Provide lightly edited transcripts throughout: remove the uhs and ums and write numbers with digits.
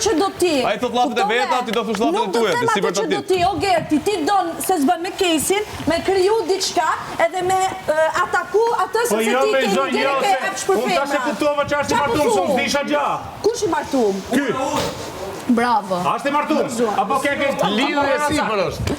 që do ti. Ai thot llafet e Kuptove? veta, ti do thosh llafet e Nuk do tuaja, të ti them si atë për që ta do ditë. ti, o Gerti, ti don se s'bën me Kesin, me kriju diçka edhe me e, ataku atë Po sepse jo, ti me ke zonjë, një jo, deri ke se epsh për unë tash e femra. kuptova që është i Qa po martum, se unë thu? s'disha gja. Kush i martum? Ky, Bravo. a është i martum? Apo ke ke Lidhje e sipër është.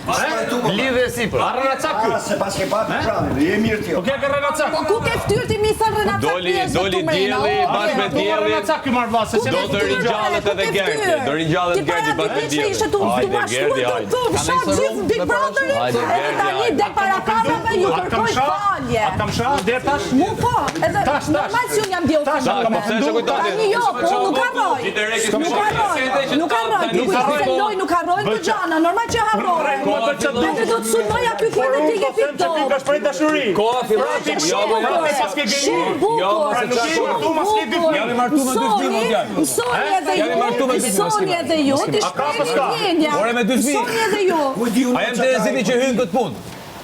Lidhje e sipër. A rrenacak ky? Ah, se pas ke pa pranin, je mirë ti. Po ke ke rrenacak? Po ku ke ftyrë ti mi thënë Renata Doli- njerëzve doli tu mrena, dielli, o, bashkë me Gerti. Tu diellin. rrenacak ky marr vlla, se se Do të ringjallet edhe Gerti, do ringjallet Ti para Gerti bashkë me dy ditësh ishe diellin. tu tu Hajde mashtruar Gerti, tu hajde. tu fsha gjithë Big Brotherin Hajde, edhe Gerti, tani hajde. del para kamerave ju A të kam kërkoj sha? falje. A të kam sha deri tash? Mu po, edhe Tash, tash. normal si unë jam djellë Tash, të a kam madhe. Po pse e kujton ti? Tani jo, po unë nuk harroj. Nuk harroj, nuk harroj. Ti Nuk kujton harroj. se loj nuk harrojnë këto gjana, normal që harrojnë. Koha fillon. Edhe do të sulmoj aty ku edhe ti Unë ke po them që ky fitop. ka shpreh dashuri. Koha fillon. Jo, Shumë jo, bukur. Ti pas ke gënjur. Shumë bukur. Jo, Pra nuk je i martum, as ke dy fëmijë. Jam i martu me dy fëmijë, mos djalë. Mësoni edhe Jam i ju, martu me dy fëmijë, mësoni edhe ju, ti A ka apo shprehni s'ka? ndjenja. Ore, me dy fëmijë. Mësoni edhe ju. Ku di unë A jam Tereziti që hyn këtë punë?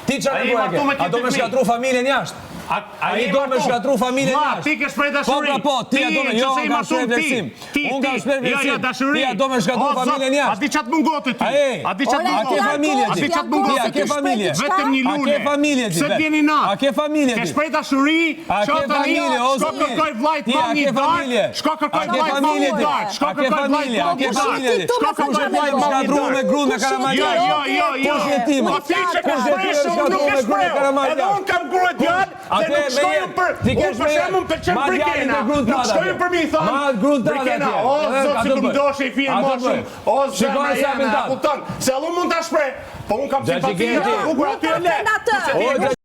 Ti çfarë A je i nevojë martu ke? me A do këtë me fëmijë? shkatru familjen jashtë? A, A je i i do me martum? shkatru familjen Ma, jashtë? ti ke shpreh Po dashuri. pra po, ti a do me që jo, se i unë kam martum shpreh ti. vlerësim. Ti, Unë kam ti. shpreh Jo, jo, vlerësim. dashuri. Ti a do me shkatru O, zot, familjen jashtë? A di çat mungote ty? A e? A di çat Ore, A ke mungote? familje A ti? di çat mungote? Ti a ke familje? Vetëm një A lule. ke familje ti? Pse vet? vjen i nat? A ke familje Ke ti? shpreh dashuri, A ço ke tani, familje, o shko zoti? kërkoj vllajt Ti a ma një ke darkë, familje? shko kërkoj A ke vllajt ma familje një ti? darkë, shko A ke kërkoj vllajt familje? ma A ke një familje darkë, ti? shko kërkoj vllajt ma një Shkatru me darkë. grun me Jo, karamaj jo, jo, jo. Kush je ti, mo? Po ti që ke Kush je ti, shpreh, unë nuk e shkatru me grun me shpreh. karamaj Edhe jashtë? unë kam grua djalë dhe Atë nuk me shkoj jetë. unë për Ti unë kesh për me shembull jetë. më pëlqen Ma djalin Brikena. me grun Nuk tënde shkoj atje. unë për mi thon. Ma grun tënde Brikena, atje. o E, zot ka si të të më bëj. doshe i fije A më të bëj. shumë. O Shikoj zemra se jeme, apin a tatë. kupton? Se unë mund ta shpreh, po unë kam Gjagjë simpati Gerti. për bukur Nuk aty ta e le. them atë. O, Kurse ti e Gjagjë.